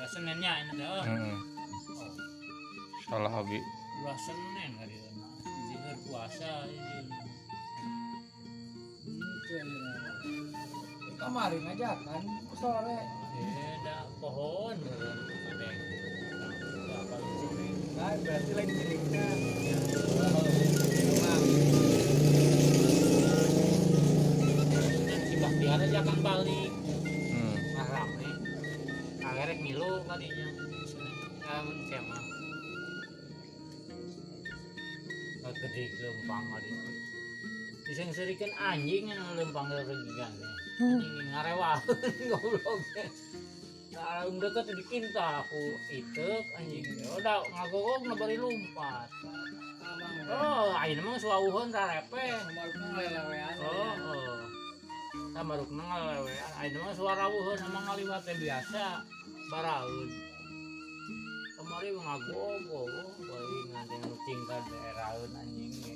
Senennya ini teh. Oh. Heeh. Oh, Salah hobi. Ulah Senin kali ya. Jihar puasa ini. Itu aja. Kemarin aja kan sore. Beda pohon ada. Apa sih? Nah, berarti lagi ciliknya. Ya. Si Baktiar aja kan balik. Nah, rame. Akhirnya ngilu kalinya. Senin siapa? Gede lempang kali. Diseng-serikan anjing yang lempang regigan. Anjing ngarewa goblok. Nah, deket dikinta aku itu anjing. Udah ngagogog bari lompat. Oh, ayeuna mah suauheun rarepe. Oh, oh. Samarukna ngalelewean. Ayeuna mah suarawuheun emang ngaliwat teh biasa baraeun. Kamari mah ngagogog, bari ngadeng tingkat daeraheun anjing ge.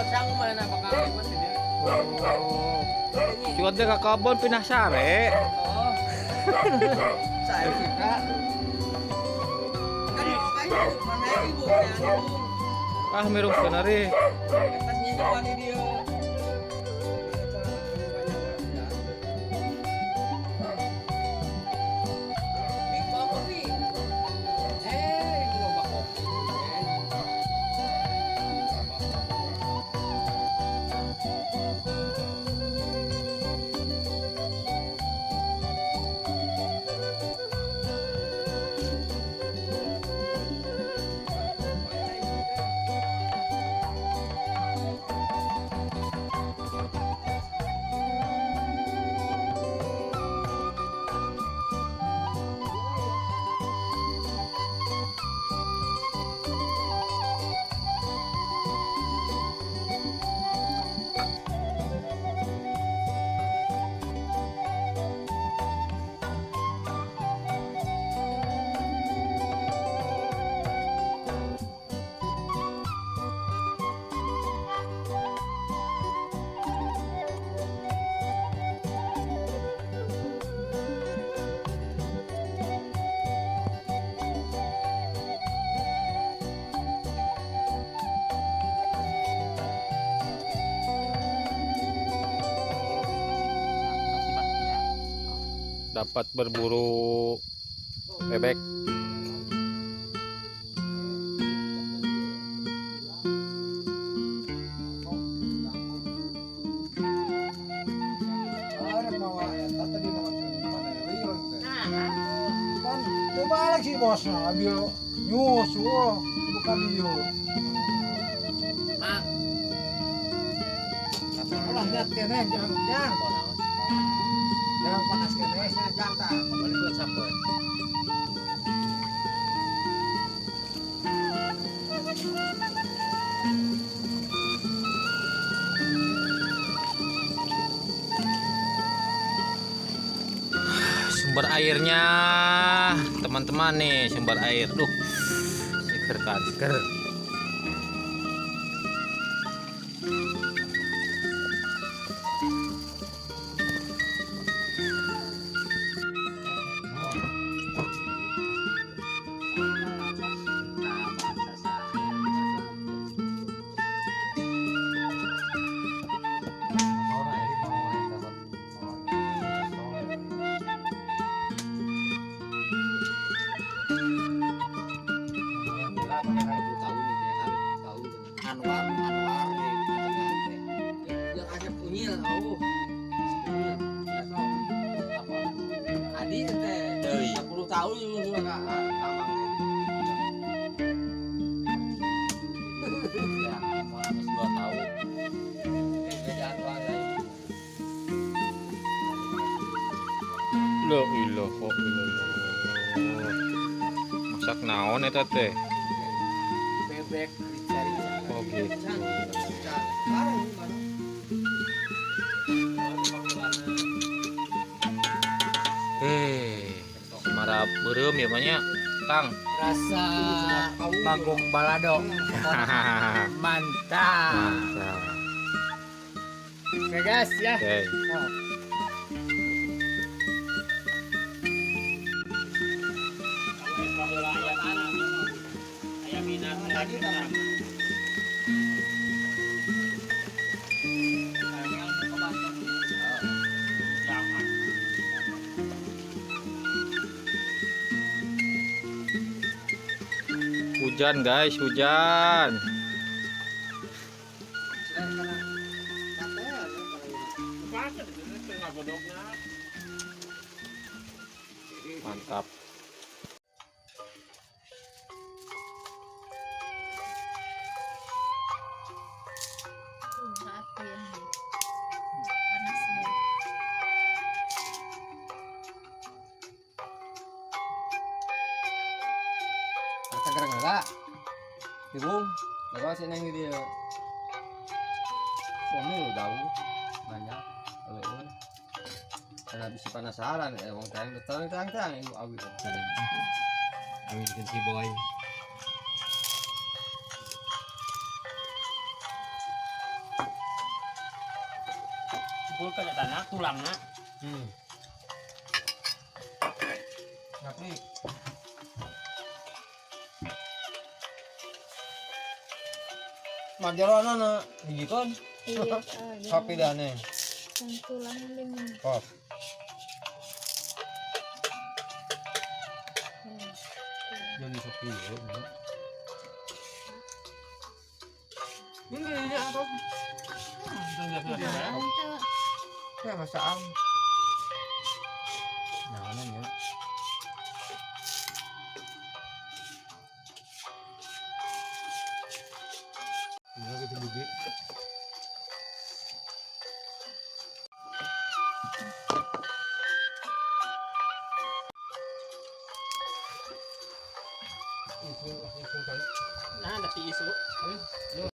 Sang mana bakal ikut di dia. Oh. Cuat deh ke kebun pindah sare. Oh. Saya juga. Kan mana ibu Ah mirung kenari. Atasnya depan dia. Dapat berburu bebek. Kan balik sih bos, ambil nyusul bukan dia. Mak. Ulah lihat kene jangan jangan. Jangan panas kene, jangan tak. Balik buat sampun. Sumber airnya teman-teman nih, sumber air. Duh, seger kan, seger. Anwar yang ada punyil tahu apa adi teh 10 tahun juga kak abang ya mau habis 2 tahun La ilaha illallah. Masak naon eta teh? Bebek. Oh gitu. Marah beureum ya banyak, Kang. Rasa bagong balado. Mantap. Mantap. Oke guys ya. Oke. Hujan guys, hujan. Mantap. Bingung, lalu sih neng dia suami udah banyak, awet karena bisa penasaran, wong tang tang tang tang ibu awi. Awi si boy. Dikumpul ke tanah tulangna. Tapi Majalana na hijikon. Iya, Kopi dane. Yang tulang dengan. Kop. Jadi sepi ya. Ini ini apa? Ya masaan. Nah, ya. Ini gitu budi. Nah, ada isu.